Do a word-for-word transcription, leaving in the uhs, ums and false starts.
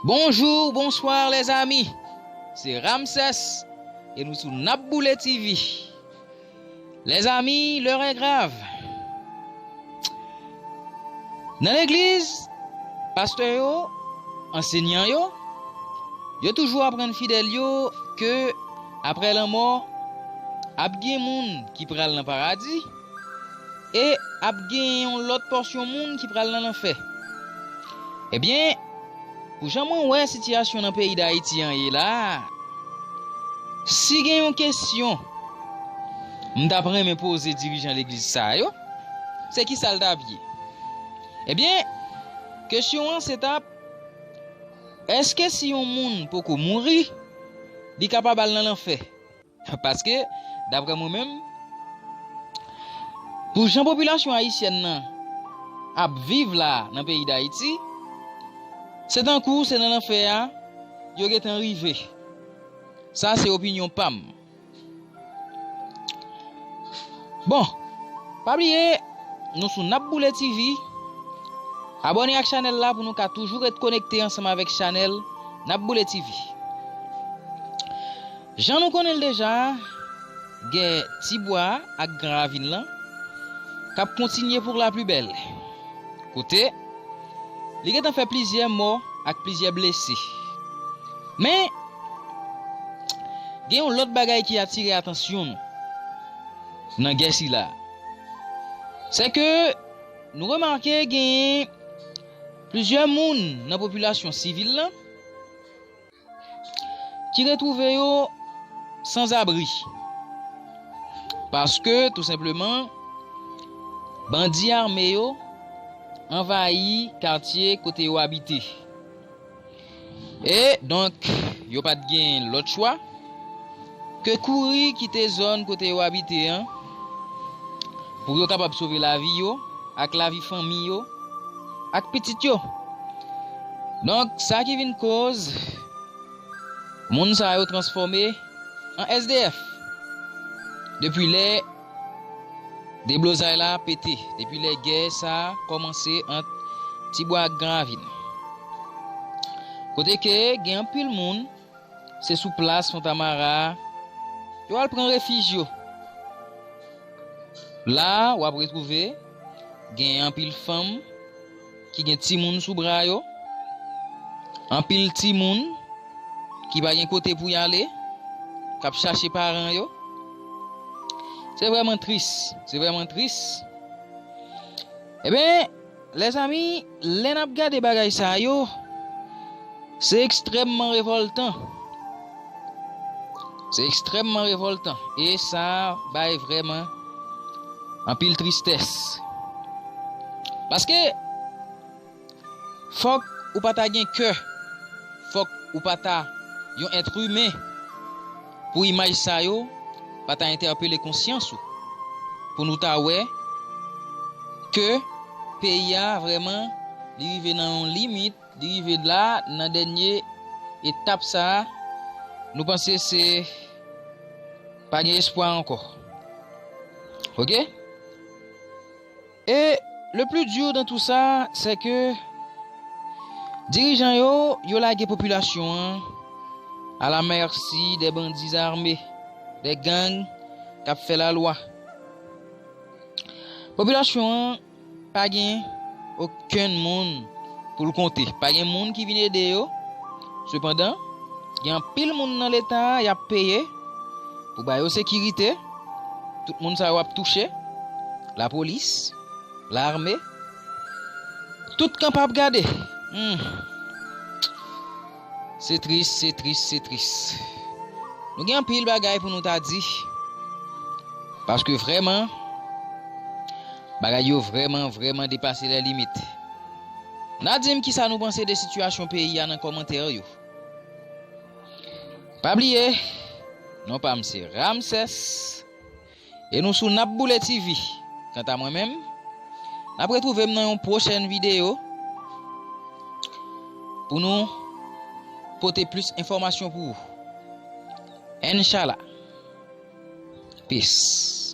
Bonjou, bonswa, lèzami. Se Ramsès e nou sou N ap Boule T V. Lèzami, lè è grav. Nan legliz, pastè yo, ansenyan yo, yo toujou aprann fidèl yo ke apre lanmò, ap gen moun ki pral nan paradi e ap gen yon lòt pòsyon moun ki pral nan lanfè. Ebyen, pou jan mwen wè sitiyasyon nan peyi Dayiti an ye la a, si gen yon kesyon m t ap renmen poze dirijan legliz sa yo, se kisa l t ap ye? Ebyen, kesyon an se t ap, èske si yon moun poko mouri, li kapab al nan lanfè? Paske, daprè mwen menm, pou jan popilasyon ayisyèn nan ap viv la nan peyi Dayiti, se tankou se nan lanfè a yo gentan rive. Sa se opinyon pa m. Bon, pa bliye, nou sou N ap Boule T V. Abòne ak chanèl la pou nou ka toujou ret konekte ansanm avèk chanèl N ap Boule T V. Jan nou konnen l deja, gè Tibwa ak Gran Ravin lan k ap kontinye pour la pli bèl. Kote, li gentan fè plizyè mò ak plizyè blese. Men, gen yon lòt bagay ki atire atansyon nou nan gè sila. Se ke nou remake genyen plizyè moun nan popilasyon sivil lan ki retwouve yo sanzabri. Paske, tou senpleman, bandi ame yo anvayi katye kote yo abite. E, donk, yo pa t gen lòt chwa ke kouri kite zòn kote yo abite an pou yo kapab sove lavi yo ak lavi fanmi yo ak pitit yo. Donk, sa ki vin koz moun sa yo transfòme an S D F. Depi lè deblozay la pete, depi lè gè sa a kòmanse ant Tibwa ak Gran Ravin. Kote ke gen anpil moun, se sou plas Fontamara a, yo al pran refij yo. La a, w ap retwouve gen anpil fanm ki gen timoun sou bra yo, anpil timoun ki pa gen kote pou y ale, k ap chache paran yo. Se vrèman tris, se vrèman tris. Ebyen, lèzami, lè n ap gade bagay sa yo, se ekstrèmman revòltan. Se ekstrèmman revòltan. E sa bay vrèman anpil tristès. Paske, fòk ou pa ta gen kè. Fòk ou pa ta yon èt imen pou imaj sa yo pa ta entèpele konsyans ou. Pou nou ta wè ke peyi a vrèman li rive nan yon limit, li rive la nan dènye etap sa a, nou panse se pa gen espwa ankò. Oke? E le plus dur dans tout ça, c'est que dirijan yo, yo lage popilasyon an à la merci des bandits armés, des gangs k ap fè lalwa. Popilasyon an pa gen okenn moun pou l konte. Pa gen moun ki vin ede yo. Sepandan, gen anpil moun nan Leta a y ap peye pou ba yo sekirite. Tout moun sa yo ap touche. Lapolis, lame, tout kan p ap gade. Hmm. Se tris, se tris, se tris. Nou gen anpil bagay pou nou ta di. Paske vrèman, bagay yo vrèman, vrèman depase lè limit. N a di m kisa nou panse de sitiyasyon peyi a nan kòmantè yo. Pa bliye, non pa m se Ramsès. E nou sou N ap Boule T V. Kanta mwen menm, n ap retwouve m nan yon pwochèn videyo pou nou pote plis enfòmasyon pou ou. Enshallah. Peace.